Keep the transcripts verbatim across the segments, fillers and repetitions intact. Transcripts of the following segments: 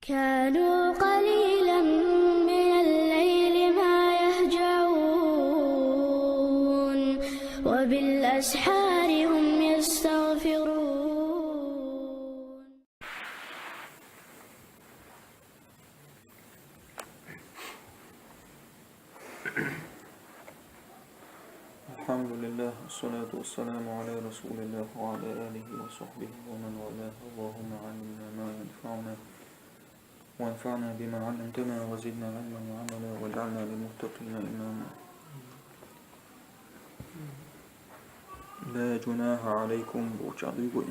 كانوا قليلا من الليل ما يهجعون، وبالأسحار هم يستغفرون. الحمد لله، والصلاة والسلام على رسول الله وعلى آله وصحبه ومن والاه. اللهم علمنا ما ينفعنا، وانفعنا بما علمتنا، وزدنا علما وعملا، واجعلنا للمتقين إماما. لا جناح عليكم, бурча дуйгуй.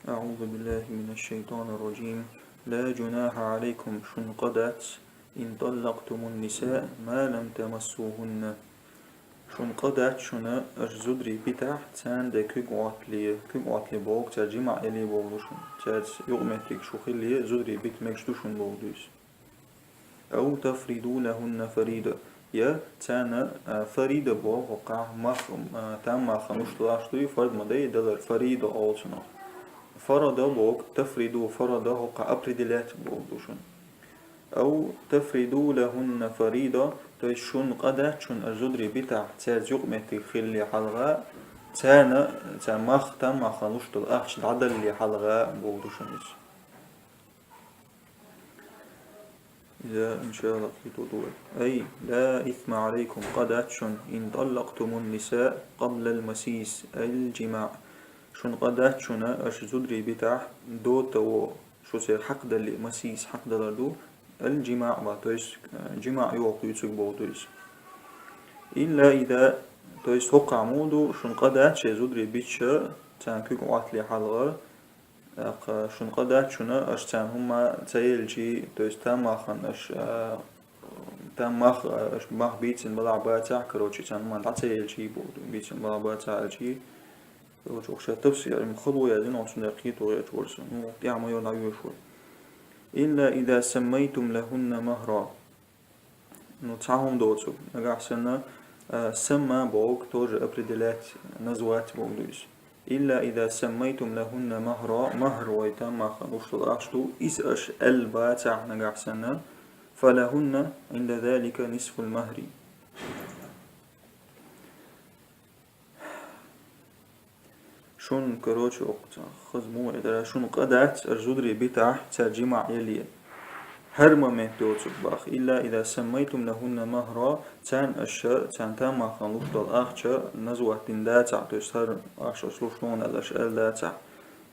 أعوذ بالله من الشيطان الرجيم. لا جناح عليكم, шун къа дац, إن طلقتم النساء ما لم تمسوهن. Шун къа дац шуна, аша зударий битахь, царна де куьг Ӏоттале, куьг Ӏоттале боху, цара жимаӀ яле боху ду шуна. Цаьрца юкъаметтиг шу хилале, зударий бита мегаш ду шуна боху ду иза. أو تفرضوا لهن فريضة. Я царна, а, фарида боху, хӀокхахь мах, а, там мах луш долуш ду, фард ма дай, далар фарида олу цунах. Фарада боху, тафриду, фарада, хӀокхахь определять боху ду шуна. أو تفرضوا لهن فريضة, то есть шуна къа дац шуна аша зударий битахь, цаьрца юкъаметтиг хилале хьалха, царна, царна мах, там мах луш долу ахча дӀадалале хьалха боху ду шуна иза. Иза, иншаАллахӀ, кхетадо вай. أي لا إثم عليكم, къа дац шуна, إن طلقتم النساء قبل المسيس أي الجماع. Шуна къа дац шуна аша зударий битахь, до того, шу церан хьакъ далале, масис хьакъ далар ду, аль-жимаӀ бан, то есть, э, жимаӀ йоху дуьйцург боху ду иза. إلا إذا, то есть хӀокхахь муха ду, шуна къа дац шайн зударий биташа, царна куьг Ӏоттале хьалха, тӀаккха шуна къа дац шуна, аша царна хӀумма ца елчий, то есть там махана аша, а, там мах, а, аша мах бийцина балахь бацахь, короче, царна хӀумма дӀа ца елчий боху ду, бийцина балахь бацахь аьлчий. Короче, оху ша тафсир, им хало яздина, оцу дерг кхетадо гӀерташ вара со. Ну, тӀаьхьа ма йо дӀайоьшу вай. إلا إذا سميتم لهن مهرا. Ну, цхьа хӀума доцург. Нагахь санна, а, самма боху тоже определять, назвать боху ду иза. إلا إذا سميتم لهن مهرا, махр вай там мах луш долу ахча ду, иза аша аьлла бацахь нагахь санна, فلهن عند ذلك نصف المهر. Шуна, короче, окху цхьа хаза муха вай дара, шуна къа дац, аша зударий битахь, цаьрца жимаӀ яле. ХӀара момент доцург боху. إلا إذا سميتم لهن مهرا, царна аша, царна там мах луш долу ахча назвать дина дацахь, то есть хӀара ахча аша луш ду аьлла аша аьлла дацахь.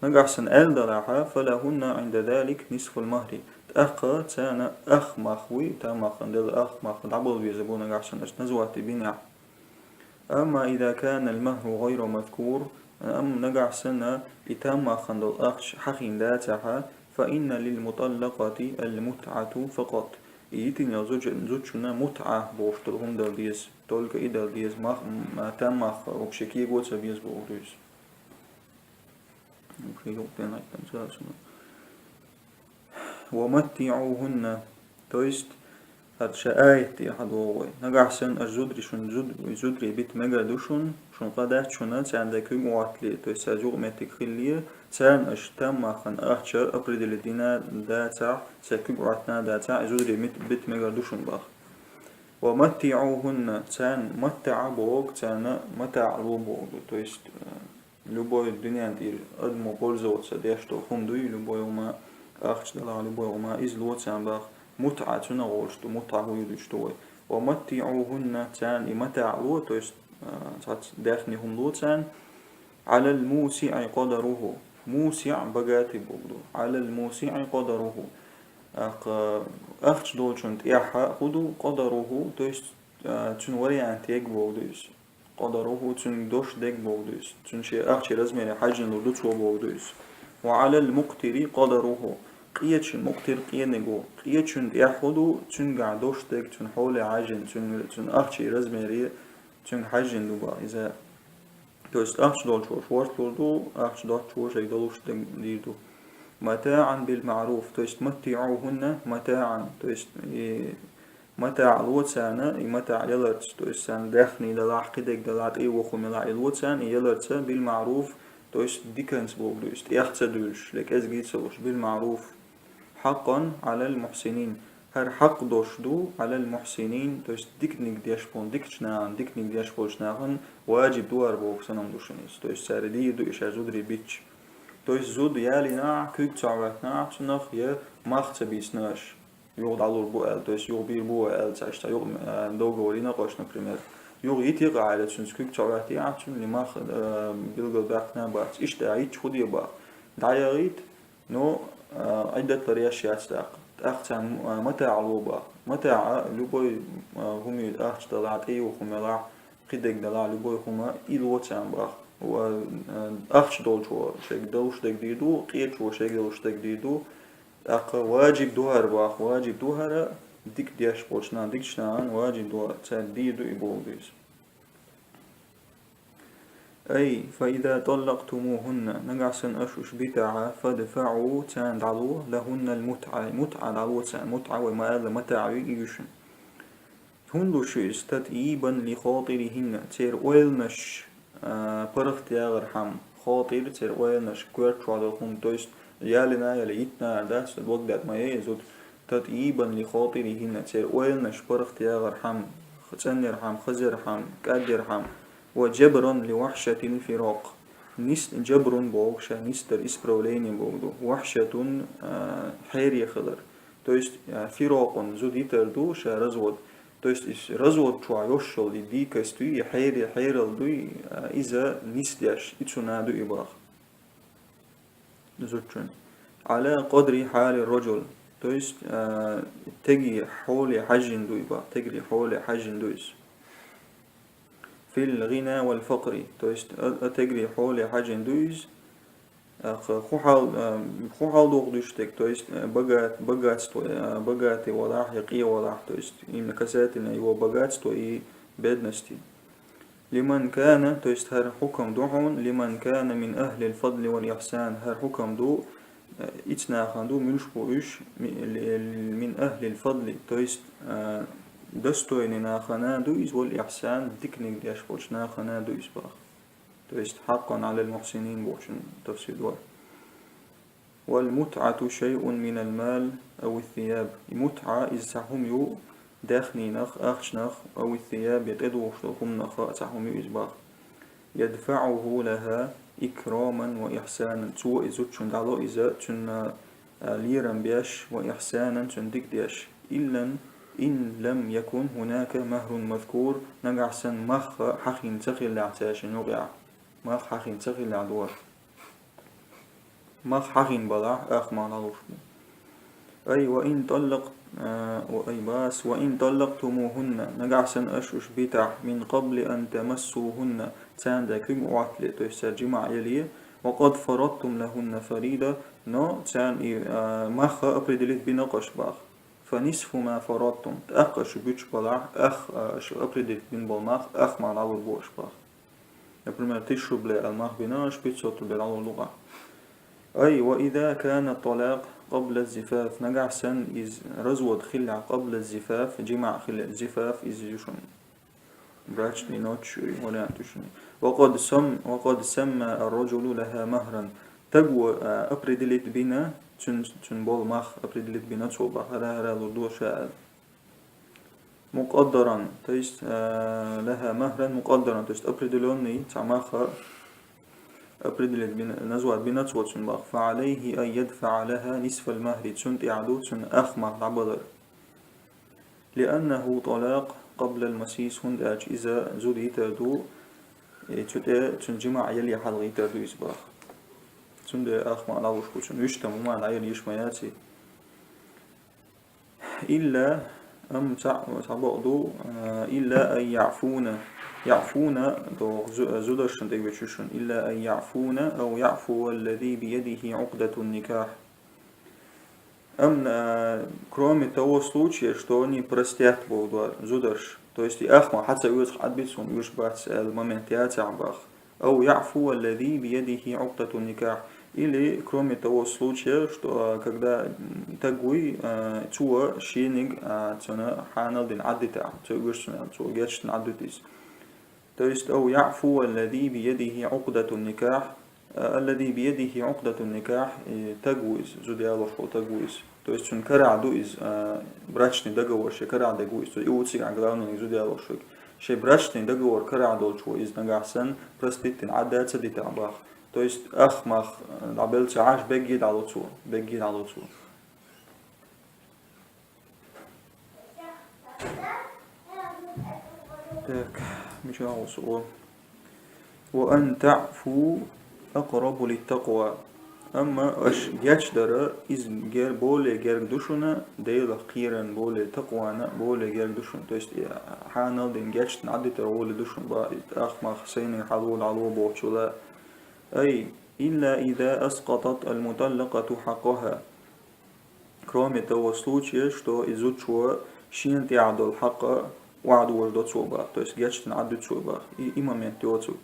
Нагахь санна аьлла далахь, فلهن عند ذلك نصف المهر. ТӀаккха царна ах мах вуй, там махана делла ах мах дӀабала веза бу нагахь санна аша назвать бинехь. أما إذا كان المهر غير مذكور, амма нагахь санна и там махана долу ахча хьахийна дацахь, فإن للمطلقة المتعة فقط. И йитина йолу зудчун-, зудчунна мутӀа бохуш долу хӀума дала деза, только и дала деза, мах, м, там мах вообще кего ца беза боху ду иза. Вообще юкъа тӀе найтам ца аса. ومتعوهن, то есть, хӀара ша аят тӀе хьадогӀу вай. Нагахь санна аша зударий шуна зуд-, зударий бита мегар ду шуна, шуна къа дац шуна, царна де куьг Ӏоттале, то есть цаьрца юкъаметтиг хилале, царна аша там махана ахча определить дина дацахь, цаьрца куьг Ӏоттина дацахь, и зударий мит-, бита мегар ду шуна боху. ومتعوهن, царна маттаӀа боху, царна матаӀ ло боху ду, то есть, э, любой дуьнен тӀера адамо пользоваться деш долу хӀума дуй, любой хӀума, ахча далахь, любой хӀума, иза ло царна боху. МутӀа цунах гӀолуш ду, мутӀа хӀун ю дуьйцуш ду вай. ومتعوهن, царна и матаӀ ло, то есть, а, цхьацца даьхни хӀума ло царна. على الموسع قدره. МусиӀ богатый боху ду. على الموسع قدره. ТӀаккха ахча долчунна тӀехь хӀун ду, къадаруху, то есть, а, цуьнан вариант ег боху ду иза. Къадаруху, цуьнга дош дег боху ду иза. Цуьнан шен ахчийн размере хьаьжжина лур ду цо боху ду иза. وعلى المقتر قدره. Къечун, мукътир къениг ву. Къечун тӀехь хӀун ду, цуьнгахь дош дег, цуьнан хьоле хьаьжжина, цуьнан, цуьнан ахчийн размере, цуьнга хьаьжжина ду боху иза. То есть ахча долчо шорта лур ду, ахча доцчо шайга долуш дер ду. متاعا بالمعروف, то есть متعوهن متاعا, то есть и матаӀ ло царна, и матаӀ яларца, то есть царна даьхни далахь, кхидерг далахь, тӀе воху мелахь и ло царна, и яларца بالمعروف, то есть диканца боху ду иза, тӀех ца дуьйлуш, ле кӀезиг ца луш, بالمعروف. حقا على المحسنين. ХӀара хьакъ долуш ду على المحسنين, то есть диканиг деш болу, дикачу нахана, диканиг деш болчу нахана ваджиб ду хӀара боху санна ду шуна иза. То есть цара дийр ду и шайн зударий бича. То есть зуда ялийнахь, куьг ца хьоьттинехь цунах, я мах ца бийцинехь, юха дӀалур бу аьлла, то есть юха бийр бу вай аьлла, цхьа иштта юха, а, договор йина кхочу, например. Юха йитий къахьайла цуьнца, куьг ца хьоьттий ахь цуьнан, я мах, а, билгал баьккхина бац. Иштта а йитча хӀун де боху? ДӀаяхийта, ну, а, Ӏиддат ларъеш яц тӀаккха. ТӀаккха царна, а, матаӀ ло боху. МатаӀ, любой, а, хӀума, ахча далахь, тӀеюху хӀума ялахь, кхидерг далахь, любой хӀума, и ло царна боху. Ва, а, ахча долчо шайга далуш дерг дийр ду, къечо шайга далуш дерг дийр ду. ТӀаккха ваджиб ду хӀара боху, ваджиб ду хӀара, дика деш болчу нахана, дикачу нахана ваджиб ду хӀара, цара дийр ду и боху иза. أي فإذا طلقتموهن, нагахь санна аша уьш битахь, فادفعوا, царна дӀало, لهن المتعة, мутӀа дӀало царна, мутӀа вай ма-аллара матаӀ ю и уьш. ХӀунда луш ю иза? تطيبا لخاطرهن, церан ойланаш, а, паргӀат ягӀархьама, хатир, церан ойланаш, коьрта чохь долу хӀума, то есть ялийна а ялий, йитина а дац, дог даьтта ма яй иза зуда. تطيبا لخاطرهن, церан ойланаш паргӀат ягӀархьама, цӀанъярхьама, хазъярхьама, кӀадъярхьама. وجبرا لوحشة الفراق. Нис-, جبر боху ша нисдар, исправление боху ду. وحشة, а, хьере хилар. То есть, а, فراق, зуда йитар ду ша развод. То есть, иза развод чохь йолуш йолу и дикость дуй, и хьере, хьерал дуй, а, иза нисдеш, и цунна ду и боху. Зудчун. على قدر حال الرجل. То есть, а, теги хьоле хьаьжжина ду и боху, тегри хьоле хьаьжжина ду иза. في الغنى والفقر. То есть, а, а тегри хьоле хьаьжжина ду иза. ТӀаккха хӀун хьал, а, хӀун хьал доху дуьйцу стаг, то есть, а, богат-, богатство, а, богатый валахь я къе валахь, то есть именно касательно его богатства и бедности. لمن كان, то есть хӀара хьукам ду хьуна, لمن كان من أهل الفضل والإحسان, хӀара хьукам ду, а, ица нахана ду, муьлш бу уьш, ми-, ли-, من أهل الفضل, то есть, а, достойный нахана ду иза, والإحسان, диканиг деш болчу нахана ду иза боху. То есть حقا على المحسنين бохучун тафсир ду. والمتعة شيء من المال أو الثياب. И мутӀа иза цхьа хӀума ю, даьхнинах, ахчанах, أو الثياب, я тӀедухуш долу хӀуманах цхьа хӀума ю иза боху. يدفعه لها إكراما وإحسانا. Цо и зудчун дӀало иза, цунна, а, лерам беш, وإحسانا, цунна дика деш. إلا إن لم يكن هناك مهر مذكور, нагахь санна мах хьахийна ца хиллехь цаьршинна юкъехь. Мах хьахийна ца хиллехь ду хӀара. Мах хьахийна балахь, ах мах дӀалуш бу. أي وإن طلق, а, ва-, ай, бас, وإن طلقتموهن, нагахь санна аша уьш битахь, من قبل أن تمسوهن, царна дай куьг Ӏоттале, то есть цара жимаӀ яле, وقد فرضتم لهن فريضة, но царна и, а, мах определить бина аша боху. فنصف ما فرضتم, тӀаккха аша буьтуш балахь, ах, а, аша определить бина болу мах, ах мах дӀалур бу аша боху. Например, тысяча рублей аьлла мах бина аша, пятьсот рублей дӀалур ду-кх. أي وإذا كان الطلاق قبل الزفاف, нагахь санна иза развод хиллехь, قبل الزفاف, жимаӀ хиллехь, зифаф иза ю шуна. Брачные ночи вариант ю шуна. وقد سم-, وقد سمى الرجل لها مهرا. Стага, а, определить бина, цуьнан, цуьнан болу мах определить бина цо боху, хӀара-хӀара лур ду ша аьлла. مقدرا, то есть, а, لها مهرا مقدرا, то есть определённый цхьа мах определить бина, назвать бина цо цуьнан боху. فعليه أن يدفع لها نصف المهر, цунна тӀехь ду цуьнан ах мах дӀабалар. لأنه طلاق قبل المسيس, хӀунда аьлча иза зуда йитар ду, и цу тӀе цуьнан жимаӀ яле хьалха йитар ду иза боху. Цундела ах мах дӀалуш бу цуьнан, вуьшта хӀума дӀаяла йиш ма яц и. إلا, амма цхьа, цхьа бакъ ду, а, إلا أن يعفون. يعفون, догӀу зу-, зударшна тӀе вуьтуш шуна. إلا أن يعفون أو يعفو الذي بيده عقدة النكاح. Амма, а, кроме того случая, что они простят боху дар, зударш. То есть и ах мах хьа ца оьцу, Ӏадбита суна, оьшуш бац аьлла момент яцахь боху. أو يعفو الذي بيده عقدة النكاح. Или, кроме того случая, что, а, когда, м, стаг вуй, а, цо шениг, а, цунна хьанал дина Ӏаддитахь, ца оьшу цунна, цо гечдина Ӏаддуьту иза. То есть, أو يعفو الذي بيده عقدة النكاح, الذي بيده عقدة النكاح, и таг ву иза, зуда ялош вола таг ву иза. То есть цун карахь ду иза, а, брачный договор шен карахь дерг ву иза. То есть и ву цигахь главный зуда ялош верг. Шен брачный договор карахь долчо иза нагахь санна простить дина Ӏадда ца дитахь бах. То есть ах мах, а, дӀабелла ца Ӏаш, бегге дӀалу цо, бегге дӀалу цо. Так, мичахь ву со? وأن تعفوا أقرب للتقوى. Амма аша гечдар, иза гер-, более герга ду шуна, Делах кхерарна более, такъвана более герга ду шуна. То есть, э, хьанал дина гечдина Ӏадитар гӀоле ду шуна ба, ах мах сайна хьалвола, хьалвола бохучула. أي إلا إذا أسقطت المطلقة حقها. Кроме того случая, что и зудчо шена тӀехь долу хьакъ охьадожадо цо бах, то есть гечдина Ӏадду цо бах, и, и момент йоцург.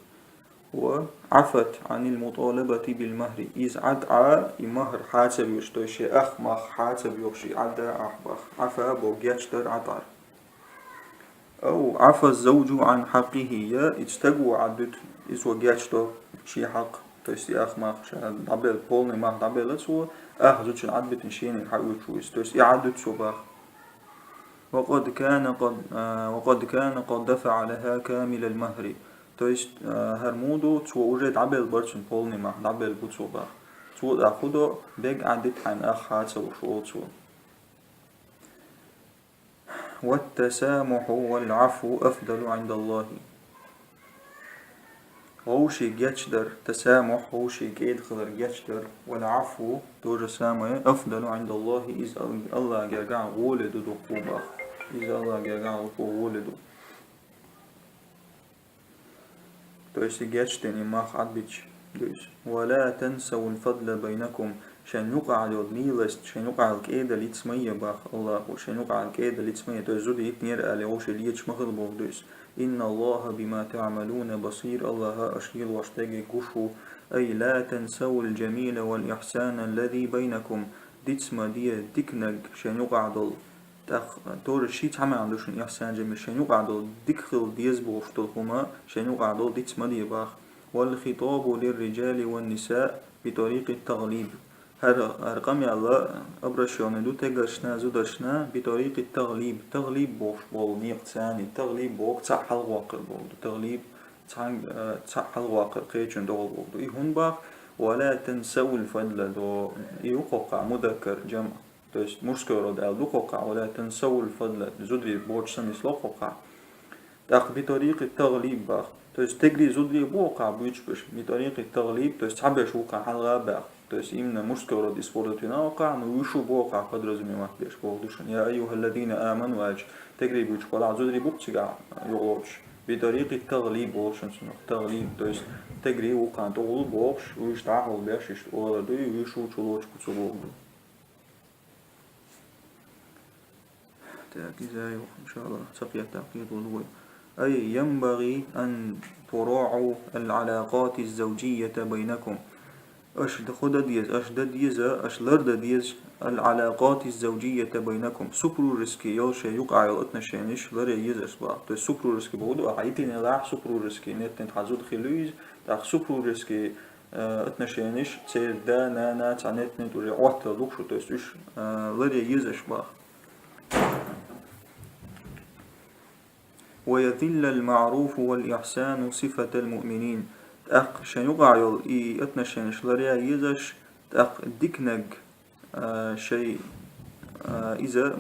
وعفت عن المطالبة بالمهر. Иза Ӏад Ӏа, и махӀар хьа ца боьхуш, то есть шен ах мах хьа ца боьхуш, и Ӏадда ахь бах. Ӏафа боху гечдар, Ӏад Ӏар. أو عفا الزوج عن حقه, я и стаг ву Ӏаддуьту, иза ву гечдо шен хьакъ, то есть и ах мах ша дӀабелла, полный мах дӀабелла цо, ах зудчун Ӏадбитина шена хьаоьцуш ву иза, то есть и Ӏаддуьту цо бах. وقد كان قد, а, وقد كان قد دفع لها كامل المهر. То есть, а, хӀара муха ду, цо уже дӀабелла бара цунна полный мах, дӀабелла бу цо бах. Цо тӀаккха хӀун до, бегга Ӏаддита хьайна ах хьа ца луш, олу цо. والتسامح والعفو أفضل عند الله. Вовший гечдар, тасамухь, вовший кӀеда хилар гечдар, والعفو, то же самое, أفضل عند الله, иза Ал-, Аллах гергахь гӀоле ду дуккха бах. Иза Аллах гергахь дуккха гӀоле ду. То есть и гечдина и мах Ӏадбиташ ду иза. ولا تنسوا الفضل بينكم. Шайн юкъахь йолу милость, шайн юкъахь йолу кӀеда лиц ма е бах Аллахо, шайн юкъахь йолу кӀеда лиц ма е. То есть зуда йитинера аьлла, вовший леташ ма хила боху ду иза. إن الله بما تعملون بصير. Аллаха аша лелош дерг гуш ву. أي لا تنسوا الجميل والإحسان الذي بينكم. Диц ма де диканиг шайн юкъахь долу. ТӀаккха, тоже ши цхьа маьӀна ду шуна, ихсан жамил, шайн юкъахь долу дика хила деза бохуш долу хӀума, шайн юкъахь долу диц ма де бах. والخطاب للرجال والنساء بطريق التغليب. ХӀара, хӀара къамел обращённый ду стегаршна, зударшна, بطريق التغليب, таглиб бохуш болу некъаца, таглиб боху цхьаъ хьалхаваккхар боху ду, таглиб цхьаъ, э, цхьаъ хьалхаваккхар кхечун догӀу боху ду. И хӀунда бах, ولا تنسوا الفضل до, и ю кхоккхахь мудаккар, жамъ. То есть мужской род аьлла ду кхоккхахь, ولا تنسوا الفضل, зударий боцуш ца нисло кхоккхахь. ТӀаккха بطريق التغليب бах. То есть стегарий, зударий бу кхоккхахь буьйцуш берш, بطريق التغليب, то есть цхьаберш ву кхоккхахь хьалха бах. То есть именно мужской род использовать вина кхоккхахь, но вуьйш ву бу кхоккхахь подразумевать беш боху ду шуна. يا أيها الذين آمنوا аьлча, стегарий буьйцуш балахь, зударий бу кху цигахь юкъалоцуш. بطريق التغليب олу шуна цунах. Таглиб, то есть стегарий ву кхана тӀехула бохуш, вуьйш дӀахьулбеш, иштта олар ду, и вуьйш ву чулоцуш кху цу боху ду. Так, иза ю, иншаллах, ца кхетта кхеталур ду вай. أي ينبغي أن تراعوا العلاقات الزوجية بينكم. Аша д-, хӀун дан деза, аша дан деза, аша лардан деза العلاقات الزوجية بينكم. Супружеский йолу шайн юкъахь йолу отношенеш ларъян еза аша бах. То есть супружеский боху ду, ахьа йитинехь супружеский, нет, нет, хьан зуда хилла иза, тӀаккха супружеский э, отношенеш, церан да, нана, цхьа нет-нет уже Ӏоттар луш шу, то есть уьш, э, ларъян еза аша бах. ويظل المعروف والإحسان صفة المؤمنين. ТӀаккха шайн юкъахь йолу и отношенеш ларъян еза аша, тӀаккха диканиг, э, шайн, э, иза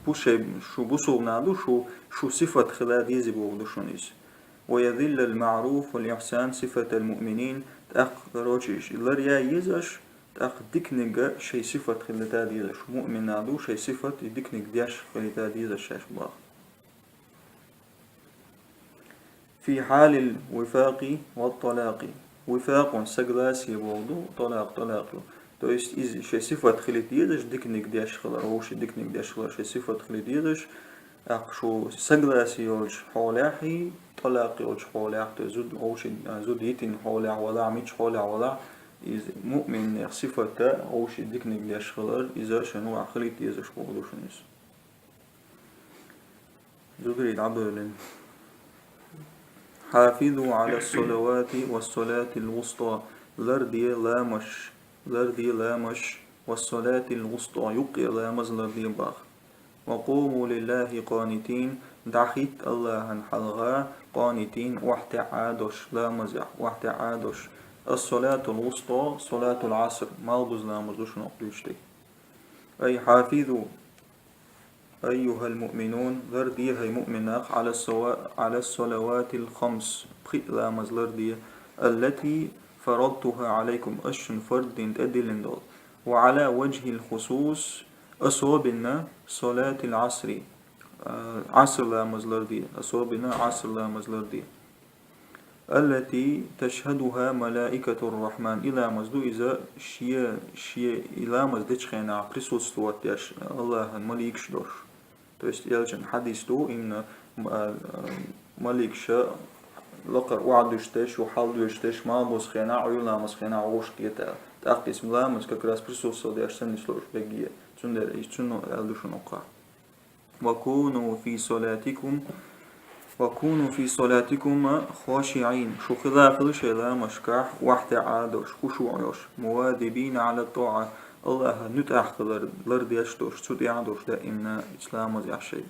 бу шайн, шу бусулба нах ду, шу, шу сифат хила деза боху ду шуна иза. ويظل المعروف والإحسان صفة المؤمنين. ТӀаккха, короче, ларъян еза аша, тӀаккха диканиг шайн сифат хилийта деза аша. Муъмин нах ду, шайн сифат и диканиг деш хилийта деза аша шаьш бах. في حال الوفاق والطلاق. Вифакъ, согласие боху ду, талакъ, талакъ ю. То есть иза шайн сифат хилийта дезаш, диканиг деш хилар, вовшийн диканиг деш хилар шайн сифат хилийта дезаш, тӀаккха шу согласие йолчу хьолехь, талакъ йолчу хьолехь, то есть зуда вовшийн, а, зуда йитина хьолехь валахь, мичча хьолехь валахь, иза муъминех сифата вовшийн диканиг деш хилар, иза шайн вахь хилийта дезаш боху ду шуна иза. Зударий дӀабевлла. حافظوا على الصلوات والصلاة الوسطى. Ларде ламазаш, ларде ламазаш, والصلاة الوسطى, юккъе ламаз ларде бах. وقوموا لله قانتين, дӀахӀитта Аллахьан хьалха, قانتين, охьатаьӀа дош, ламазехь охьатаьӀа дош. الصلاة الوسطى, صلاة العصر, малхбуза ламаз ду шуна оха дуьйцуш дерг. أي حافظوا أيها المؤمنون, ларде хӀай муъминаш, على الصوا-, على الصلوات الخمس, пхиъ ламаз ларде, التي فرضتها عليكم, ас шуна фарз дина тӀедиллина долу, وعلى وجه الخصوص, особенно صلاة العصر, а, Ӏаср ламаз ларде, особенно Ӏаср ламаз ларде. التي تشهدها ملائكة الرحمن. И ламаз ду иза шен, шен и ламаз дечу хенахь присутствовать деш Аллахьан маликаш долуш. То есть элчан хьадис ду, именно, а, а, маликаша лакхара охьадуьйшуш дерш, юха хьалдоьшуш дерш, малхбуза хенахь, Ӏуьйра ламаза хенахь вовшах кхетар. ТӀаккха иза ламаз как раз присутствовать деш ца нислуш бегге. Цундела иза цунна аьлла ду шуна укхахь. وكونوا في صلاتكم، وكونوا في صلاتكم خاشعين. Шу хила хила шайн ламазашкахь охьатаьӀа долуш, хушуӀ йолуш, مواظبين على الطاعة, Аллахьан нуьтӀахь хилар лардеш долуш, цу тӀехь долуш даимна ламазехь шайн.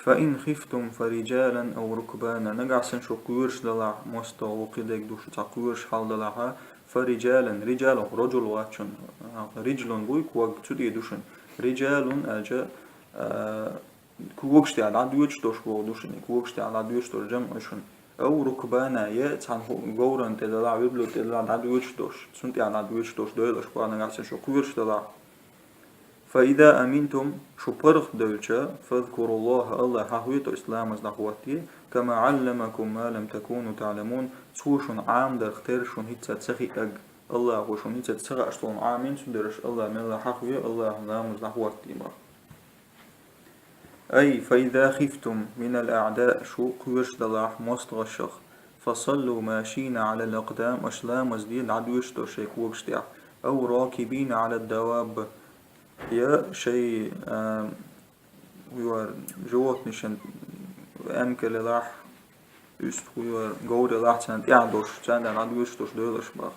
فإن خفتم فرجالا أو ركبانا. Нагахь санна шу кхоьруш далахь, мостагӀа ву, кхидерг ду, шу цхьа кхоьруш хьал далахьа, فرجالا, رجال, رجل вац шуна, رجل буй ког, цу тӀе ду шуна, رجال аьлча, а, когаш тӀехь дӀадоьдуш долуш боху ду шуна, когаш тӀехь дӀадоьдуш долуш жамӀ ду шуна. أو ركبانا, я цхьана хӀу-, говрана тӀе далахь, верблюда тӀе далахь дӀадоьдуш долуш, цунна тӀехь дӀадоьдуш долуш дойлаш боху, нагахь санна шу кхоьруш далахь. فإذا أمنتم, шу паргӀатдевлча, فاذكروا الله, Аллах хьахве, то есть ламаз дӀахӀоттае, كما علمكم ما لم تكونوا تعلمون, Цо шуна Ӏамадарх терра шуна хӀинца ца хиънарг, Аллахо шуна хӀинца ца хаьаш долу Ӏамийна, цундела аша Аллах мелла хьахве, Аллахьан ламаз дӀахӀоттае боху. أي فإذا خفتم من الأعداء, шу кхоьруш далахь мостагӀашах, فصلوا ماشين على الأقدام, аша ламаз де дӀадоьдуш долуш шайн когаш тӀехь, أو راكبين على الدواب, я шайн, а, хӀуьйор, животныйшна эмкал елахь, уьстагӀ хӀуьйор, говр елахь, царна тӀехь долуш, царна тӀехь дӀадоьдуш долуш дойлаш боху.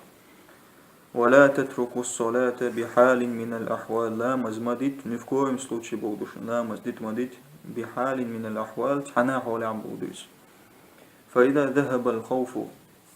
ولا تتركوا الصلاة بحال من الأحوال, ламаз ма дита, ни в коем случае боху ду шуна, ламаз дита ма дита, بحال من الأحوال, цхьана а хьолехь боху ду иза. فإذا ذهب الخوف,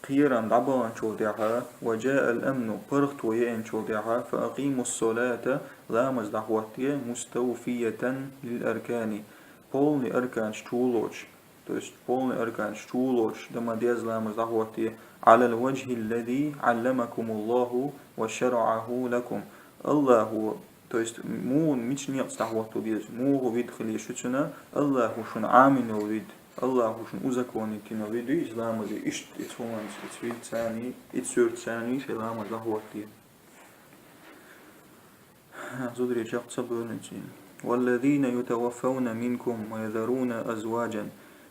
кхерам дӀабаханчул тӀаьхьа, وجاء الأمن, паргӀато еанчул тӀаьхьа, فأقيموا الصلاة, ламаз дӀахӀоттае, مستوفية للأركان, полный арканаш чулоцуш, то есть полный арканаш чулоцуш, дан ма деза, ламаз дӀахӀоттае, على الوجه الذي علمكم الله وشرعه لكم. Аллахо То есть, муха, мича некъаца дӀахӀотто деза, муха вид хилийша шуьцана, Аллахо шуна Ӏамийна йолу вид, Аллахо шуна узаконить йина вид ю иза ламазе, иштта, ица хӀуманца, ица вид царний, ица суьрта царний, шайн ламаз дӀахӀоттае. Зударий чекх ца бевллинций. والذين يتوفون منكم ويذرون أزواجا.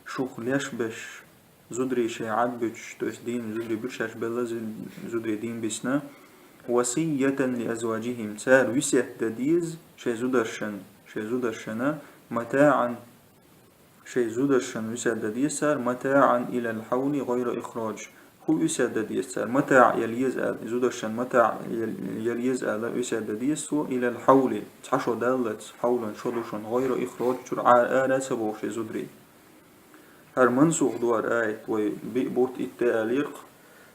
Шух леш беш зударий шайн Ӏад буьтуш, то есть дийна зударий буьтуш шаьш белла, зу-, зударий дийна бисна, وصية لأزواجهم, цара весет дан деза шайн зударшна, шайн зударшна, متاعا, шайн зударшна весет дан деза цара, متاعا إلى الحول غير إخراج. ХӀун весет дан деза цара? МатаӀ яла еза аьлла, зударшна матаӀ яла, яла еза аьлла, весет дан деза цо, إلى الحول, цхьа шо даллалц, хьаулан шо ду шуна, غير إخراج, чуьра ара а ца бохуш шайн зударий. ХӀара мансух ду хӀара аят, вай биъ бутт итт де аьллера-кх.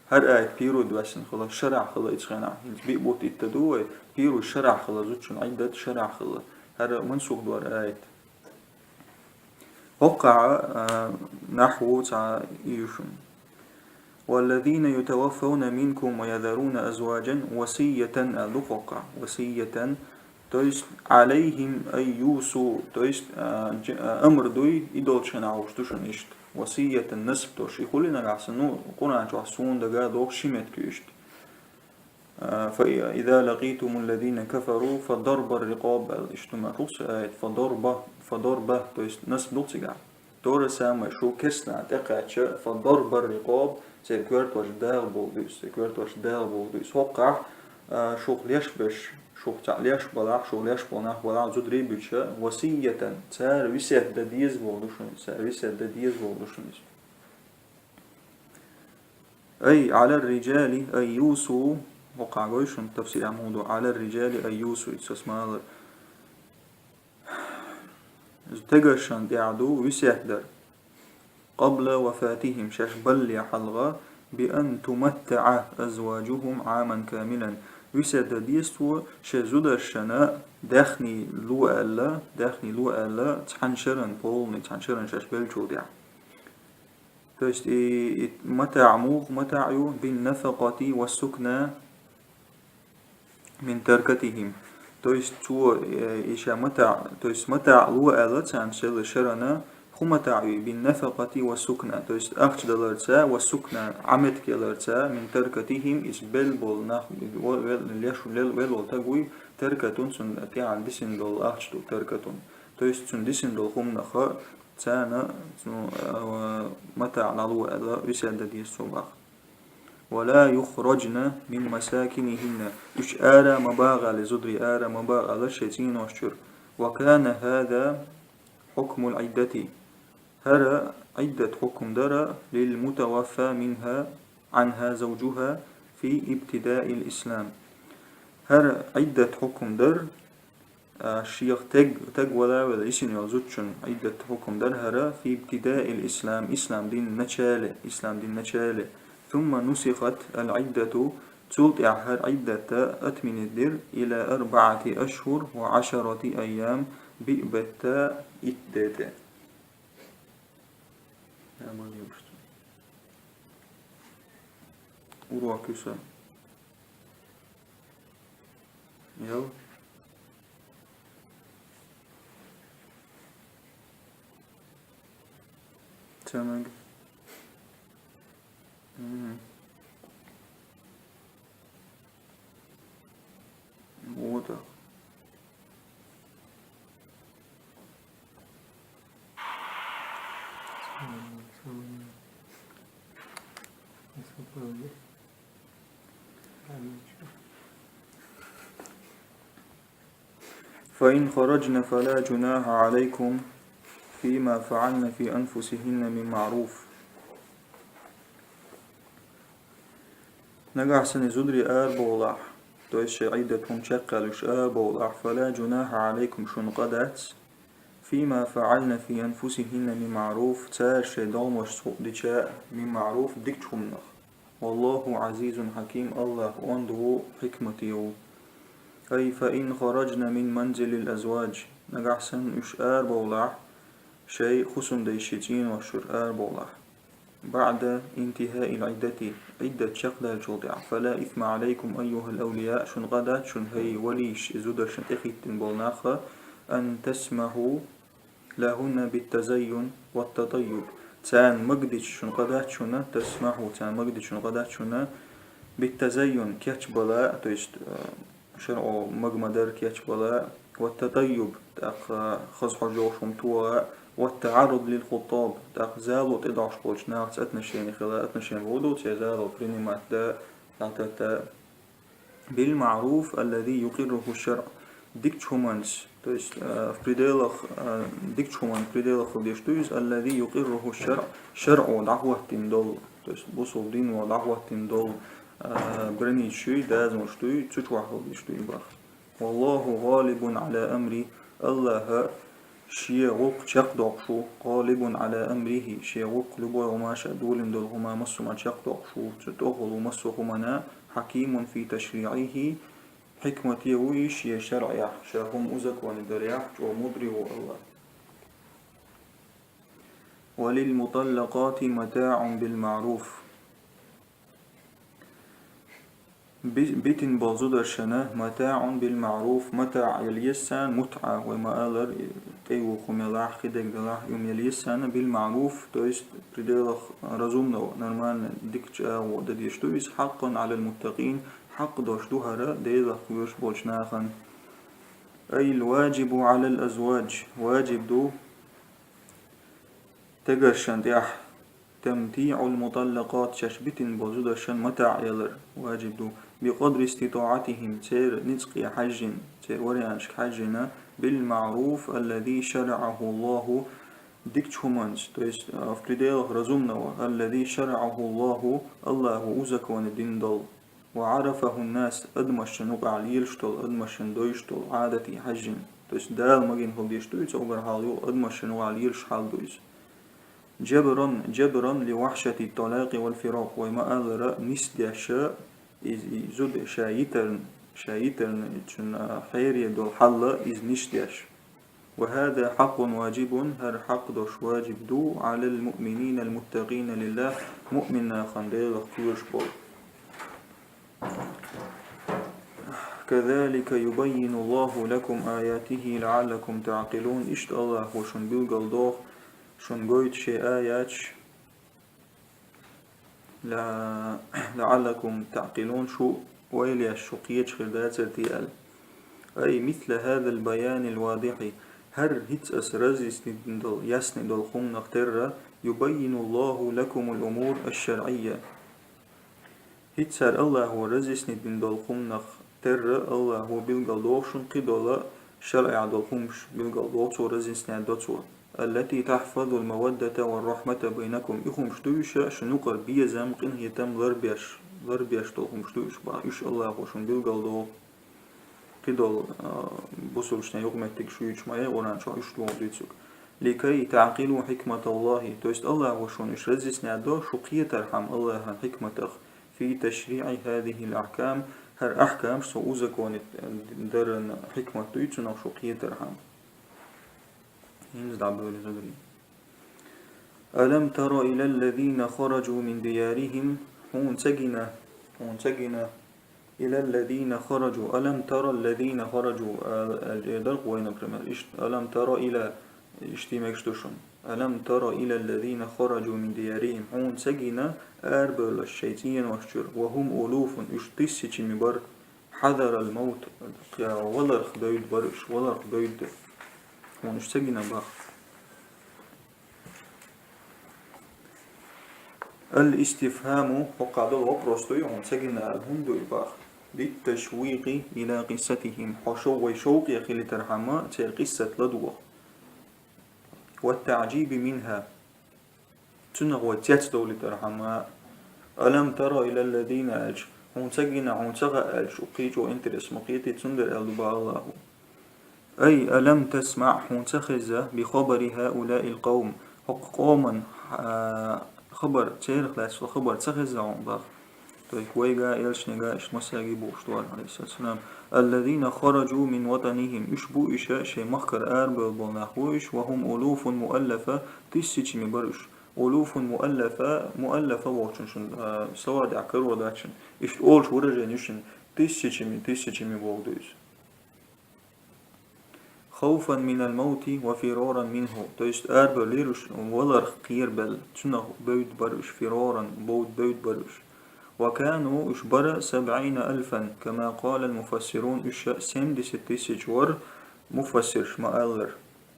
ХӀара аят пируй доьссина хилла, шарахь хилла ицу хенахь. ХӀинца биъ бутт итт де ду вай, пируй шарахь хилла, зудчун Ӏиддат шарахь хилла. ХӀара мансух ду хӀара аят. ХӀокхахь а, а, нахьву цхьа ю шуна. والذين يتوفون منكم ويذرون أزواجا وصية аьлла ду хӀокхахь. وصية То есть, عليهم أن يوصوا, то есть, а, дж-, а, амр дуй, и долчу хенахь уьш ду шуна иштта. وصية насб долуш, и хуьлий нагахь санна, ну, Къуръан чохь суна дага догӀу ши меттиг ю иштта. А, فإذا لقيتم الذين كفروا فضرب الرقاب аьлла, иштта ма хӀусу аят, فضرب, فضرب, то есть, насб ду цигахь. То же самое, шу керстанна тӀекхаьчча, فضرب الرقاب, церан коьртош дагӀа боху дуьйцу, церан коьртош дагӀа боху дуьйцу. ХӀокхахь, а, шух леш беш, шух цхьа леш балахь, шух леш болу нах балахь зударий буьйцуш, وصية, цара весет дан деза волу ду шуна, цара весет дан деза волу ду шуна иза. أي على الرجال أن يوصوا, хӀокху гой шуна тафсир муха ду, على الرجال أن يوصوا, иза сас ма аллара. Иза стегаршна тӀехь ду весет дар. قبل وفاتهم, шаьш балале хьалха, بأن تمتع أزواجهم عاما كاملا. Весет дан деза цо, шайн зударшна даьхни ло аьлла, даьхни ло аьлла, цхьана шарна, полный цхьана шарна шаьш беллачул тӀехь. То есть и, и матаӀ муха матаӀ ю, بالنفقة والسكنى من تركتهم. То есть цо, э, и ша матаӀ, то есть матаӀ ло аьлла царна шаьш шарна, хӀун матаӀ ю, بالنفقة والسكنى. То есть ахча даларца, والسكنى, Ӏаметтиг яларца, من تركتهم, иза белла болу нах, вел-, вел-, леш, лел-, велла волу стаг вуй, تركة, цунна тӀехь дисина долу ахча ду, تركة. То есть цунна дисина долу хӀуманах царна, ну, э, матаӀ дӀало аьлла, весет дан деза цо боху. ولا يخرجن من مساكنهن. Уьш ара ма бахале, зударий ара ма бахалара шайн цӀенош чуьра. وكان هذا حكم العدة. ХӀара Ӏиддат хьукам дара للمتوفى منها، عنها زوجها في ابتداء الإسلام. ХӀара Ӏиддат хьукам дара, а, шех таг, таг вала а велла, йисина йолу зудчун Ӏиддат хьукам дара хӀара في ابتداء الإسلام, ислам дин начале, ислам дин начале. ثم نسخت العدة, цул тӀаьхьа хӀара Ӏиддат отменить дира, إلى أربعة أشهر وعشرة أيام, биъ беттан итт де тӀе. Урок ю сан. Йо. Цамаг. Мгм. Вот так. فإن خرجن فلا جناح عليكم فيما فعلن في أنفسهن من معروف. Нагахь санна и зударий арабовлахь, то есть шайн Ӏиддат хӀума чекхъяьлла уьш арабовлахь, فلا جناح عليكم, шуна къа дац, فيما فعلن في أنفسهن من معروف, цара шайн догӀмашца хӀуъа дича, من معروف, дикачу хӀуманах. والله عزيز حكيم, АллахӀ онда ву, хьикмате ву. أي فإن خرجن من منزل الأزواج, нагахь санна уьш арабовлахь, шайн хӀусамдайшийн цӀенош чуьра арабовлахь. بعد انتهاء العدة, Ӏиддат чекхдаьллачул тӀаьхьа, فلا إثم عليكم أيها الأولياء, шуна къа дац шуна, хӀай валийш, и зударшна тӀехӀиттина болу нах, أن تسمحوا لهن بالتزين والتطيب. Царна магадича шуна къа дац шуна, تسمحوا, царна магадича шуна къа дац шуна, بالتزين, кечбала, то есть, э, шарӀо мага ма-дарра кечбала, والتطيب, тӀаккха хаза хьожа йолуш хӀума тоха, والتعرض للخطاب, тӀаккха зало тӀедогӀуш болчу нахаца отношение хила, отношение бохург ду, церан зало принимать дан, дӀататта, بالمعروف الذي يقره الشرع, дикачу хӀуманца, то есть, э, в пределах, э, дикачу хӀуманна пределах хила дезаш ду иза, الذي يقره الشرع, шарӀо дӀахӀоттийна долу, то есть бусалба дино дӀахӀоттийна долу, э, границаш ю, дазамаш ду, цу чохь хила дезаш ду и боху. والله غالب على أمره, АллахӀ Шен гӀуллакх чекхдоккхуш ву, غالب على أمره, Шен гӀуллакх, любой хӀума Ша долийна долу хӀума массо а чекхдоккхуш ву, Цо тӀехула ву массо а хӀуманна, حكيم في تشريعه, хьикмате ву и Шен шарӀехь, Ша хӀума узаконить дарехь, чӀогӀа мудрый ву АллахӀ. وللمطلقات متاع بالمعروف. Би-, битина болу зударшна متاع بالمعروف, матаӀ яла еза царна, мутӀа, вай ма-аллара, тӀейуху хӀума ялахь, кхидерг далахь, и хӀума яла еза царна, بالمعروف, то есть в пределах разумного, нормально, дикачу агӀо дан дезаш ду иза, حقا على المتقين, хьакъ долуш ду хӀара Делах кхоьруш болчу нахана. أي الواجب على الأزواج, важиб ду стегаршна тӀехь, تمتيع المطلقات, шаьш битина болчу зудашан матаӀ ялар важиб ду, بقدر استطاعتهم, церан ницкъе хьаьжжина, церан варианташка хьаьжжина, بالمعروف الذي شرعه الله, дикачу хӀуманца, то есть, а, в пределах разумного, الذي شرعه الله, Аллахо узаконить дина долу, وعرفه الناس, адамашна юкъахь лелаш долу, адамашна дойуш долу, Ӏадате хьаьжжина. То есть Дала магийна хила дезаш ду иза, уггар хьалха юха адамашна юкъахь лелаш хьал ду иза. جبرا, جبرا لوحشة الطلاق والفراق, вай ма-аллара, нисдеш, иза, и зуда ша йитарна, ша йитарна, цуьнан хьере долу хьал иза нисдеш. وهذا حق واجب, хӀара хьакъ долуш важиб ду, على المؤمنين المتقين لله, муъмин нахана Делах кхоьруш болу. كذلك يبين الله لكم آياته لعلكم تعقلون, иштта Аллахо шуна билгалдоху, шуна гойту шен аяташ, لا, لعلكم تعقلون, шу ойла еш, шу кхеташ хир дацара те аьлла. أي مثل هذا البيان الواضح, хӀара хӀинца аса разъяснить дина долу, ясни долу хӀуманах терра, يبين الله لكم الأمور الشرعية. ХӀинца хӀара Аллахо разъяснить дина долу хӀуманах терра, Аллахо билгалдоху шуна кхидолу шарӀехь долу хӀумаш, билгалдоху Цо, разъяснять до Цо. التي تحفظ المودة والرحمة بينكم. И хӀумаш ду уьш, шун юкъара безам, къинхетам ларбеш, ларбеш долу хӀумаш ду уьш, бах, уьш Аллахо шуна билгалдоху. Кхидолу, а, бусулбанийн юкъаметтигаш юьйцуш ма яй Къуръан чохь, уьш ду дуьйцург. لكي تعقلوا حكمة الله, то есть Аллахо шуна уьш разъяснять до, шу кхетархьама Аллахьан хьикматах, في تشريع هذه الأحكام, хӀара ахькамаш, Цо узаконить даран хьикмат дуй цунах, шу кхетархьама. ХӀинца дӀабевлла зударий. ألم تر إلى الذين خرجوا من ديارهم, хьуна ца гина, хьуна ца гина, إلى الذين خرجوا, ألم تر الذين خرجوا, а, а, э, дарх вай, например, иштта, ألم تر إلى, иштта мегаш ду шуна. ألم تر إلى الذين خرجوا من ديارهم, хьуна ца гина арабевлларш шайн цӀенош чуьра, وهم ألوف, уьш тысячами бара, حذر الموت, кхе-, валарх бевдда бара уьш, валарх бевдда. Хьуна уьш ца гина, бах. الاستفهام, хӀокхахь долу вопрос дуй, хьуна ца гина аьлла, хӀунда дуй, бах. للتشويق إلى قصتهم, хьо шов-, вай шовкъе хилийтархьама, церан къиссат ладогӀа. والتعجيب منها, цунах вай цецдовлийтархьама. ألم تر إلى الذين аьлча, хьуна ца гина, хьуна ца хаьа аьлча, кхечо интерес ма кхетий, цундела аьлла ду, бах, Аллахо. أي ألم تسمع, хьуна ца хеза, بخبر هؤلاء القوم, хӀокху къоман, а, хабар, церах лаьцна хабар ца хеза хьуна, бах. То есть вайга, элчанега, иштта массаьрга бохуш ду, Ӏалайхиссалату вассалам. الذين خرجوا من وطنهم, уьш бу иштта шайн махкара арабевлла болу нах бу уьш, وهم ألوف مؤلفة, тысячами бара уьш. ألوف مؤلفة, مؤلفة бохучун шуна, а, словарь тӀехь карор дац шуна. Иштта олуш выражени ю шуна, тысячами, тысячами боху ду иза. خوفا من الموت وفرارا منه, то есть арабевллера уьш валарх кхерабелла, цунах бевдда бара уьш, فرارا, бовда бевдда бара уьш. وكانوا, уьш бара, سبعين ألفا, كما قال المفسرون, уьш семьдесят тысяч вара, муфассирш ма-аллара.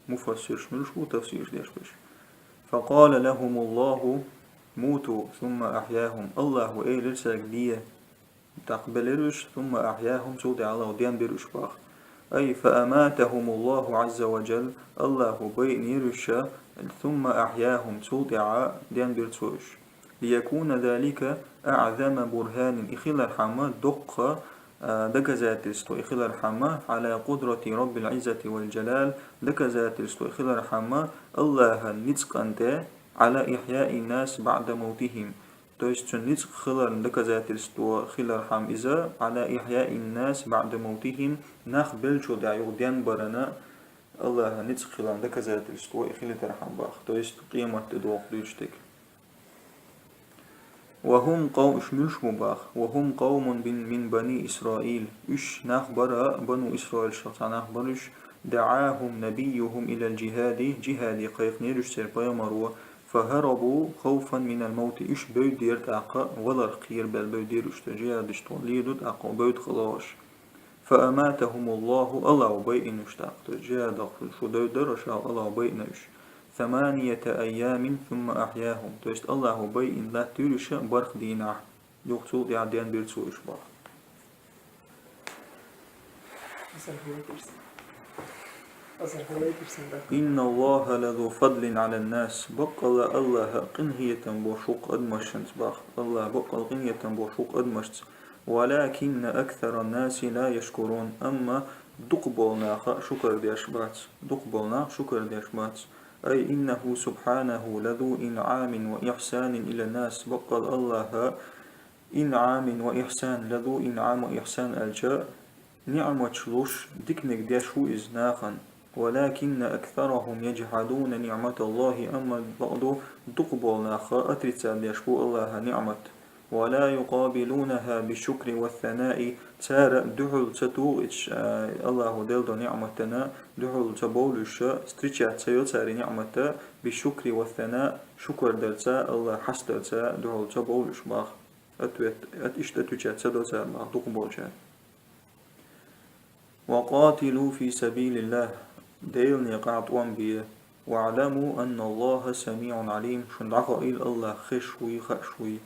Муфассирш муьлш бу, тафсирш деш берш? فقال لهم الله موتوا ثم أحياهم, Аллахо элира цаьрга: «Де». ТӀаккха белира уьш, ثم أحياهم, цул тӀаьхьа Аллахо денбира уьш, бах. أي فأماتهم الله عز وجل, Аллахо байинера уьш, ثم أحياهم, цул тӀаьхьа денбира Цо уьш. ليكون ذلك أعظم برهان, и хилархьама доккха, а, доказательство, и хилархьама, على قدرة رب العزة والجلال, доказательство, и хилархьама Аллахьан ницкъан тӀе, على إحياء الناس بعد موتهم. То есть цуьнан ницкъ хиларна доказательство хилархьама иза, على إحياء الناس بعد موتهم, нах беллачул тӀаьхьа юха денбарана Аллахьан ницкъ хиларна доказательство и хилийтархьама, бах. То есть къематде доху дуьйцуш дерг. وهم قو-, уьш муьлш бу, бах. وهم قوم من, من بني إسرائيل. Уьш нах бара, Бану Исраилшах цхьа нах бара уьш, دعاهم نبيهم إلى الجهاد, джихаде кхайкхинера уьш церан пайхамаро, فهربوا خوفا من الموت. Уьш бевддера тӀаккха, валарх кхерабелла бевддера уьш, тӀе джихадаш тхо леладо тӀаккха, бевдда хала уьш. فأماتهم الله, Аллахо байина уьш тӀаккха. То есть джихадах шу бевддара, ша Аллахо байина уьш. ثمانية أيام ثم أحياهم. То есть Аллахо байина латтийра уьш бархӀ дийнахьа. Юха цул тӀаьхьа денбира цо уьш боху. إن الله لذو فضل على الناس. Баккъалла Аллахь къинхетам бу шух адамашца боху. Аллахь баккъалла къинхетам бу шух адамашца. ولكن أكثر الناس لا يشكرون. Амма дукха болу нах шукар деш бац. Дукха болу нах шукар деш бац. أي إنه سبحانه لذو إنعام وإحسان إلى الناس. Баккъалла Аллахь إنعام وإحسان، لذو إنعام وإحسان аьлча, ниӀматаш луш, диканиг деш ву иза нахана. ولكن أكثرهم يجحدون نعمة الله. Амма бакъду дукха болу нах отрицать деш бу Аллахьан ниӀмат. ولا يقابلونها بالشكر والثناء. Цара дуьхьал ца туху иза, а, Аллахьо делла долу ниӀматана дуьхьал ца бовлуьйш, встречать ца йо цара и ниӀмата, بالشكر والثناء, шукар дарца, Аллахь хьастарца дуьхьал ца бовлуьйш боху. Ответ, от-, иштта отвечать ца до цара боху дукха болчара. وقاتلوا في سبيل الله. Делан некъахь тӀом бе. واعلموا أن الله سميع عليم. Шуна дӀахоийла Аллахь хезаш вуй, хууш вуй.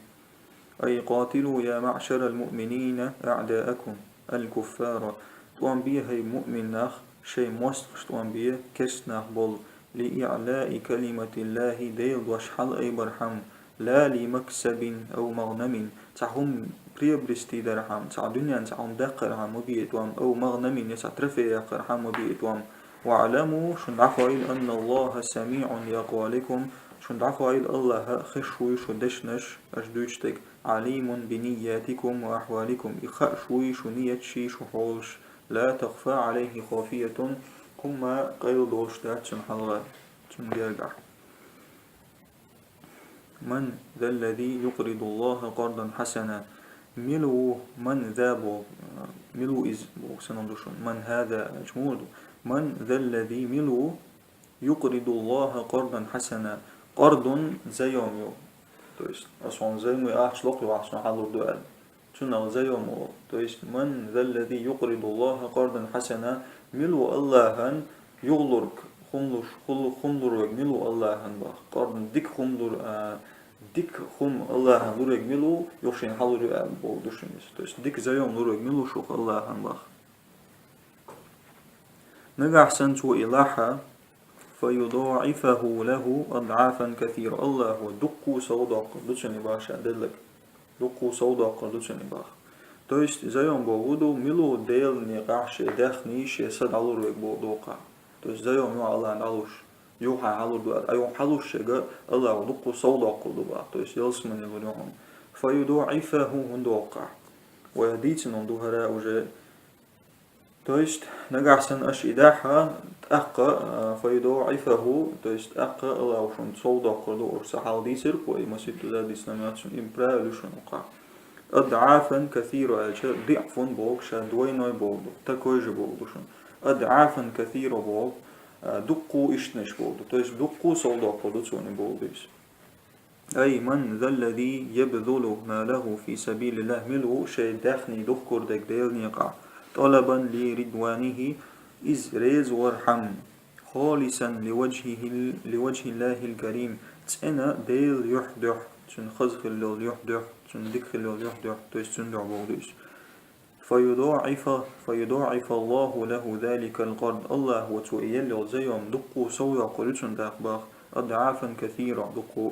أي قاتلوا يا معشر المؤمنين أعداءكم الكفار. ТӀом бе, хӀай муъмин нах, шайн мостагӀаш тӀом бе, керста нах болу, لإعلاء كلمة الله, Делан дош хьалаайбархьама, لا لمكسب أو مغنم, цхьа хӀума приобрести дархьама, цхьа дуьненна цхьа хӀума даккхархьама ма бе и тӀом, أو مغنم, я цхьа трофей яккхархьама ма бе и тӀом. واعلموا, шуна дӀахоийла, أن الله سميع لأقوالكم, шуна дӀахоийла Аллахь хезаш вуй шун дешнаш, аша дуьйцуш дерг, عليم بنياتكم وأحوالكم, и хууш вуй шун нияташ, шун хьолаш, لا تخفى عليه خافية, хӀумма къайладолуш дац цунна хьалха, цунна гергахь. من ذا الذي يقرض الله قرضا حسنا. Мила ву, ман за боху, мила ву иза боху санна ду шуна. من هذا аьлча муха ду? من ذا الذي, мила ву, يقرض الله قرضا حسنا. Къардун заем ю. То есть, аса хьуна заем ю ахча лоху, ахча хьалур ду аьлла. Цунах заем олу. То есть, من ذا الذي يقرض الله قرضا حسنا, мила ву Аллахьан юхалург, хӀума луш, хӀума лур верг мила ву Аллахьан боху. Къардун дика хӀума лур, а, дика хӀума Аллахьан лур верг мила ву, юха шена хьалур ю аьлла боху ду шуна иза. То есть, дика заем лур верг мила ву шух Аллахьан боху. Нагахь санна цо и лахь, فيضاعفه له أضعافا كثيرة. Аллахьо дуккха сов доккхур ду цунна и боху ша делларг. Дуккха сов доккхур ду цунна и боху. То есть, заем боху ду, мила ву Делан некъахь шен даьхни, шен са дӀалур верг боху доккхахь. То есть, заем ю Аллахьан дӀалуш, юха хьалур ду аьлла, а юха хьалуш шега Аллахьо дуккха сов доккхур ду боху. То есть, ялсамане лур ю хьуна. فيضاعفه хӀун доккхахь. Вай дийцина ду хӀара уже. То есть, нагахь санна аша и дахь, тӀаккха, а, فيضاعفه, то есть, тӀаккха Аллахьо шуна сов доккхур ду, уьш ца хьалдийцира, кхо и маситту за дийцина ма яц шуна, и правило ю шуна укхахь. أضعافا كثيرة аьлча, ضعف боху ша двойной боху ду, такой же боху ду шуна. أضعافا كثيرة боху, а, дуккха иштанаш боху ду, то есть, дуккха сов доккхур ду цунна боху ду иза. أي من ذا الذي يبذل ماله في سبيل الله, мила ву шен даьхни духкур дерг Делан некъахь, طلبا لرضوانه, иза реза вархьама, خالصا لوجهه، لوجه الله الكريم, цӀена Делан юьхь дуьхьа, цуьнан хаза хилла йолу юьхь дуьхьа, цуьнан дика хилла йолу юьхь дуьхьа, то есть цуьнан дуьхьа боху ду иза. فيضاعف، فيضاعف الله له ذلك القرض. Аллахьо цо и елла йолу заем дуккха сов йоккхур ю цунна тӀаккха боху, أضعافا كثيرة, дуккха.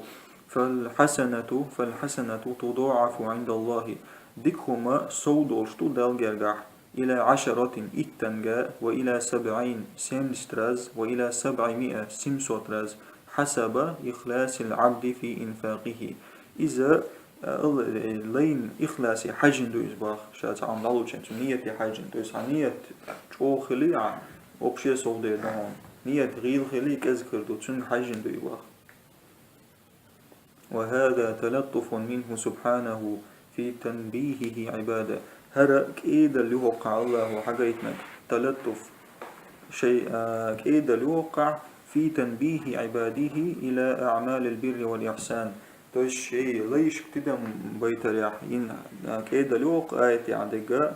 فالحسنة، فالحسنة تضاعف عند الله. Дика хӀума сов долуш ду Далла гергахь. إلى عشرة, иттанга, وإلى سبعين, семьдесят раз, وإلى سبعمائة, семьсот раз, حسب إخلاص العبد في إنفاقه. Иза, а, ал-, э, лайн ихласе хьаьжжина ду иза боху, ша цхьа хӀума дӀалучун, цуьнан нияте хьаьжжина. То есть хьан ният чӀогӀа хили, а, вообще сов дер ду хьуна. Ният гӀийла хили, кӀезиг хир ду, цуьнга хьаьжжина ду и боху. وهذا تلطف منه سبحانه في تنبيهه عباده. ХӀара кӀедалла ю хӀокхахь Аллахьо хьагайтинарг, تلطف, шайн, а, кӀедалла ю хӀокхахь, في تنبيه عباده إلى أعمال البر والإحسان. То есть шайн лайшка тидам байтарехь йина, а, кӀедалла ю хӀокху аятехь дерг,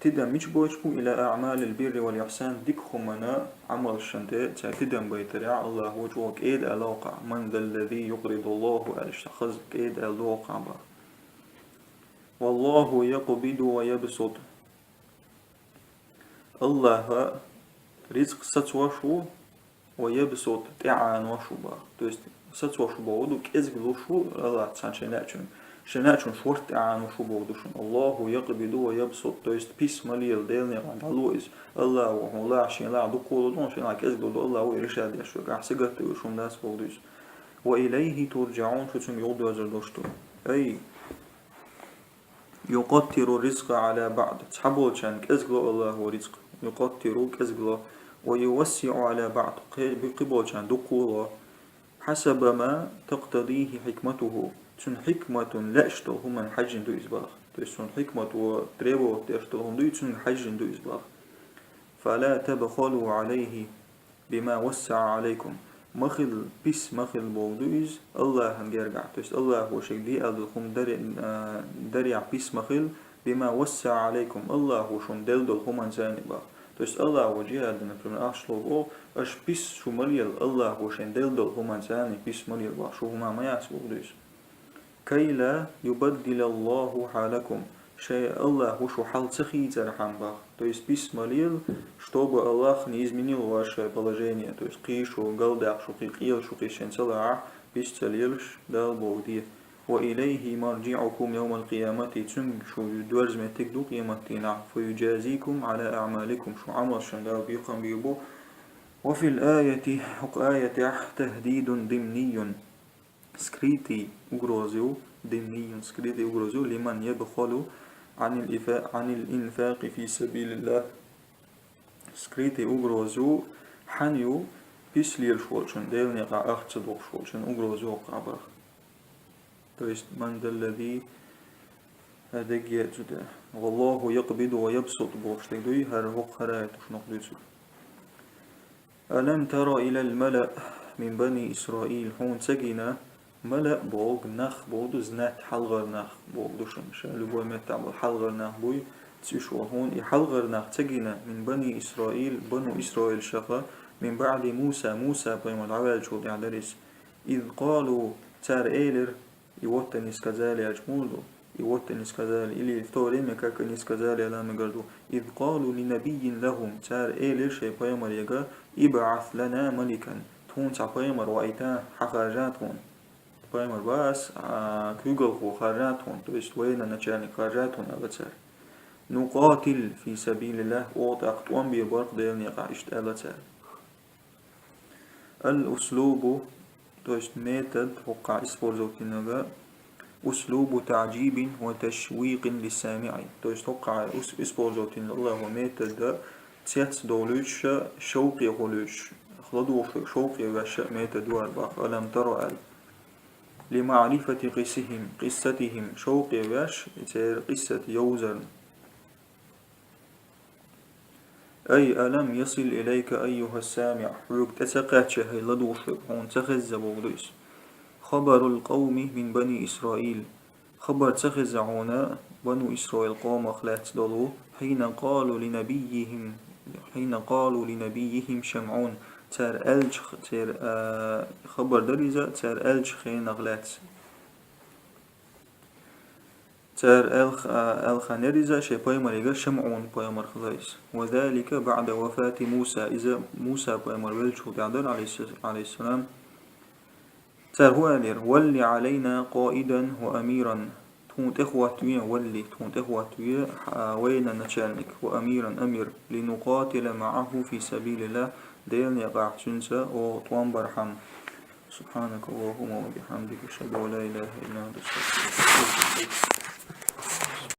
Тидам мича бойтуш бу? إلى أعمال البر والإحسان, дика хӀуманна Ӏамалшна тӀе цар тидам байтарехь, Аллахо чӀогӀа кӀеда аьлла вокху. من ذا الذي يقرض الله аьлла, хаза кӀеда аьлла вокху бах. والله يقبض ويبسط. Аллаха рицкъ сацош ву, ويبسط, тӀеӀанош ву бах. То есть сацош ву боху ду, кӀезиг луш ву Аллах цхьана шен лаьчун. Шен лаьчун шорта тӀеӀанош ву боху ду шуна. الله يقبض ويبسط, то есть пис ма лела, Делан некъахь дӀало иза. Аллахо хьуна лахь, шен лахь дукха ло ду, шен лахь кӀезиг ло ду, Аллахо и решать деш верг. Ахь сагатта вуьйш хӀума дац боху ду иза. وإليه ترجعون, шу цуьнга юхадоьрзур долуш ду. أي يقتر الرزق على بعض. Цхьаболчарна кӀезиг ло Аллахо рицкъ. يقتر, кӀезиг ло. ويوسع على بعض. Кхе-, кхиболчарна дукха ло. حسب ما تقتضيه حكمته. Цуьнан хьикматана лаьаш долу хӀуманна хьаьжжина ду иза бах. То есть цуьнан хьикмато требовать деш долу хӀума дуй, цуьнга хьаьжжина ду иза бах. فلا تبخلوا عليه بما وسع عليكم. Ма хила, пис ма хила боху ду иза Аллахьан гергахь. То есть Аллахо шега де аьлла долу хӀума даре-, а, дарехь пис ма хила, بما وسع عليكم, Аллахо шуна делла долу хӀуманца бах. То есть Аллахо жихӀад, например, ахча ло боху, аша пис шу ма лела, Аллахо шен делла долу хӀуманца пис ма лела бах, шу хӀума ма яц боху ду иза. كي لا يبدل الله حالكم. Шайн Аллахо шу хьал ца хийцархьама бах. То есть пис ма лела, чтобы Аллах не изменил ваше положение. То есть кхин шу галдаьккхи, шу кхин къела, шу кхин шен ца лахь, пис ца лелаш, Дала боху де. وإليه مرجعكم يوم القيامة. Цуьнга шу доьрзу меттиг ду къематдийнахь. فيجازيكم على أعمالكم. Шун Ӏамалшна Дала бекхам бийр бу. وفي الآية, хӀокху аятехь, تهديد ضمني. Скрытый угроза ю, ضمني, скрытый угроза ю, لمن يبخل عن الإفا-, عن الإنفاق في سبيل الله. Скрытый угроза ю, хьан ю, пис лелаш волчун, Делан некъахь ахча ца дохуш волчун угроза ю хӀокху бах. То есть, من ذا الذي, хӀара дегге а цу тӀе, والله يقبض ويبسط бохуш дерг дуй, хӀара хӀокху хӀара аяташ нах дуьйцург. ألم تر إلى الملأ من بني إسرائيل. Хьуна ца гина, малаъ боху нах боху ду, знать, хьалхара нах боху ду шуна. Ша любой меттахь болу хьалхара нах буй, цуьш волу хьуна и хьалхара нах ца гина, من بني إسرائيل, бану Исраилшаха, من بعد موسى, Муса пайхамар дӀаваьллачул тӀаьхьа дара иза. إذ قالوا, цара элира, и вот они сказали, аьлча муха ду? И вот они сказали, или в то время, как они сказали, аьлла мегар ду. إذ قالوا لنبي لهم, цара элира шайн пайхамарега, ابعث لنا ملكا, тхуна цхьа пайхамар ваийта, хьан харжа тхуна. Пайхамар вац, а, куьйгалхо харжа тхуна, то есть военноначальник харжа тхуна, аьлла цара. نقاتل في سبيل الله, оха тӀаккха тӀом бийр бу-кх Делан некъахь, иштта аьлла цара. الأسلوب, то есть метод, хӀокхахь использовать йинарг, أسلوب تعجيب وتشويق للسامع. То есть хӀокхахь ис-, использовать йинарг Аллахо метод, цецдовлуьйтуш, шовкъе хуьлуьйтуш, ладугӀуш верг шовкъе веш метод ю хӀара бах, ألم تر аьлла. لمعرفة قصصهم, قصتهم, шовкъе веш, церан къиссат йовзарна. أي ألم يصل إليك أيها السامع, хьоьга тӀе ца кхаьчча, хӀай ладугӀуш верг, хьуна ца хезза боху ду иза. خبر القوم من بني إسرائيل. Хабар ца хеза хьуна бану Исраил къомах лаьцна долу, حين قالوا لنبيهم, حين قالوا لنبيهم شمعون, цара аьлча, церан, а, хабар дара иза, цара аьлча хенах лаьцна. Цара аьлх-, а, аьлла хан яра иза шайн пайхамарега, ШамӀун пайхамар хилла иза. وذلك بعد وفاة موسى, иза Муса пайхамар веллачул тӀаьхьа дара, عليه الس-, عليه السلام. Цара хӀун аьллера: ول علينا قائدا وأميرا. Тхуна тӀехӀоттаве, ول, тхуна тӀехӀоттаве, а, военноначальник, وأميرا, амир, لنقاتل معه في سبيل الله, Делан некъахь цуьнца оха тӀом бархьама. سبحانك اللهم وبحمدك، أشهد أن لا إله إلا أنت، أستغفرك وأتوب إليك.